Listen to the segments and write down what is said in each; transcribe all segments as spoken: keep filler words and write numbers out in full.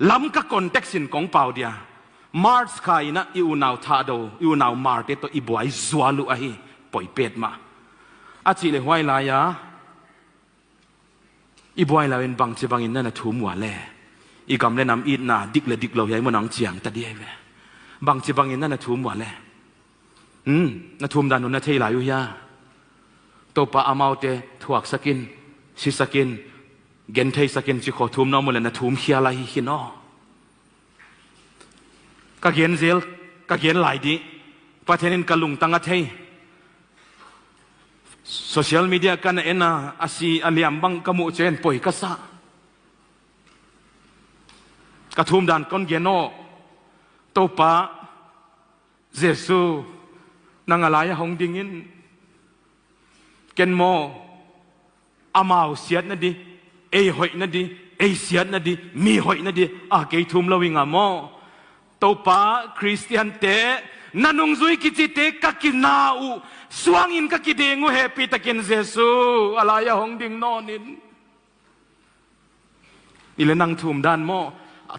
Lamka context in kong pau dia, March kha in ah i unau Thado, i unau Marte tawh i buai zual uh ahi, poi petmah. A cih leh huai lai-a i buai lai-in bangci bangin na na thum ua le? I gam le nam itna dik le dik lo hiai mun ah hong ciang ta di ahi ve. Bangci bangin na na thum ua le? Hmm, na thum dan uh na thei lai uh hia? Topa, amaute thuaksak in, sisak in, gentheisak in ci khawng thum na om uh leh na thum khial lai hi khin aw. Ka gen zel, ka gen lai dih. Pathian in ka lungtang a thei. Social media ka na en a, a si a liam bang ka muh ciangin poi ka sa. Ka thum dan kong gen aw. Topa Jesu, nang a lai-ah hong ding in. Ken maw, amau siatna di, ei hoihna di, ei siatna di, mi hoihna di a kei thum lo ing a maw? Topa, Khristiante, na nungzui kicite ka kina uh, suangin ka kiding uh, hehpihtakin Jesu, a lai-ah hong ding nawn in. I le nang thum dan maw?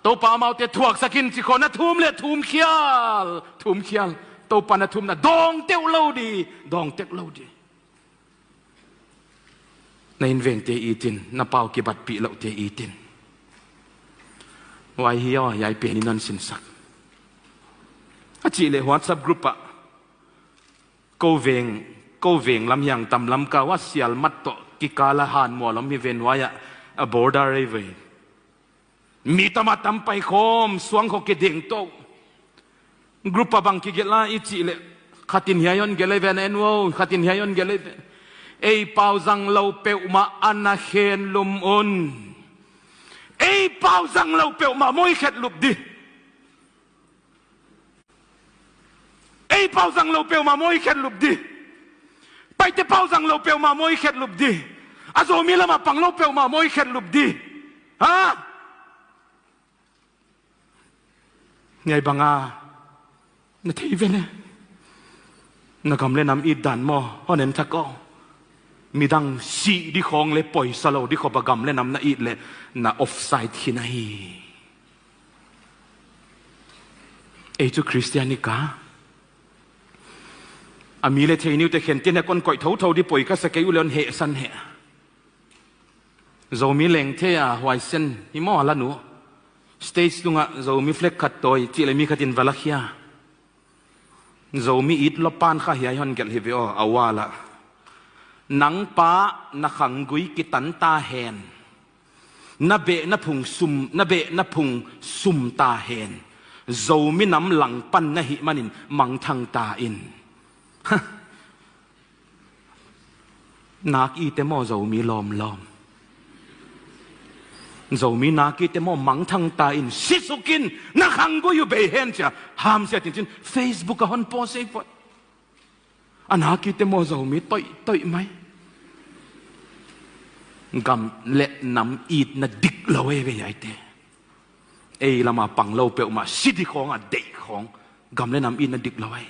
Topa, amaute thuaksak in ci khawng na thum leh thum khial, thum khial. Topa, na thumna dawng teuh lo di, dawng teuh lo di. Na invengte it in, na pau kibatpih lohte it in. Huai hi aw, hiai pen in hon sinsak. A cih leh WhatsApp group ah, ko veng, ko veng lam hiang tam Lamka uh a sial mat tawh kikal a han mual om hi ven, huai ah a border ei ve. Mi tam a tam pai khawm, suang khawng kiding to. Group ah bang kigelh a i cih leh, khat in hiai hon gelh ei ve, na en uh aw, khat in hiai hon gelh ei ve. Ei pau zang lo peuhmah a na khen lum un. Ei pau zang lo peuhmah maw i khet lup di. Ei pau zang lo peuhmah maw i khet lup di. Paite pau zang lo peuhmah maw i khet lup di. A Zomi lamah pang lo peuhmah maw i khet lup di. Ha? Hiai bang a na thei ve le? Na gam le nam it dan maw, hon en thak aw. Midang sih di khawng le poisa lo di khop a gam le nam na it leh na offside khin ahi. Ei cu Khristian i ka. A mi le thei ni uh teh khen tin, heh, kon koih thotho di, poi ka sa kei uh leh hon hehsan heh. Zomi lengthei a huaisen hi maw a lan uh. Stage tungah Zomi flag khat tawi cih leh mi khat in va lakhia. Zomi it lawpan kha hiai hon gelh hi ve aw, a wall ah. Nang pa, na khanggui kitan ta hen. Na beh na phung sum, na beh na phung sum ta hen. Zomi nam langpan na hih manin mangthang ta in. Ha. Nak i te maw Zomi lawmlawm? Zomi nak i te maw mangthang ta in, sisuk in, na khanggui uh bei hen cia, hamsia cincin Facebook ah hon post ei phot. A nak i te maw Zomi toihtoih mai. Gam le nam itna dik lo ei ve hiaite. Ei lamah pang lo peuhmah si di khawng a deih khawng. Gam le nam itna dik lo ei.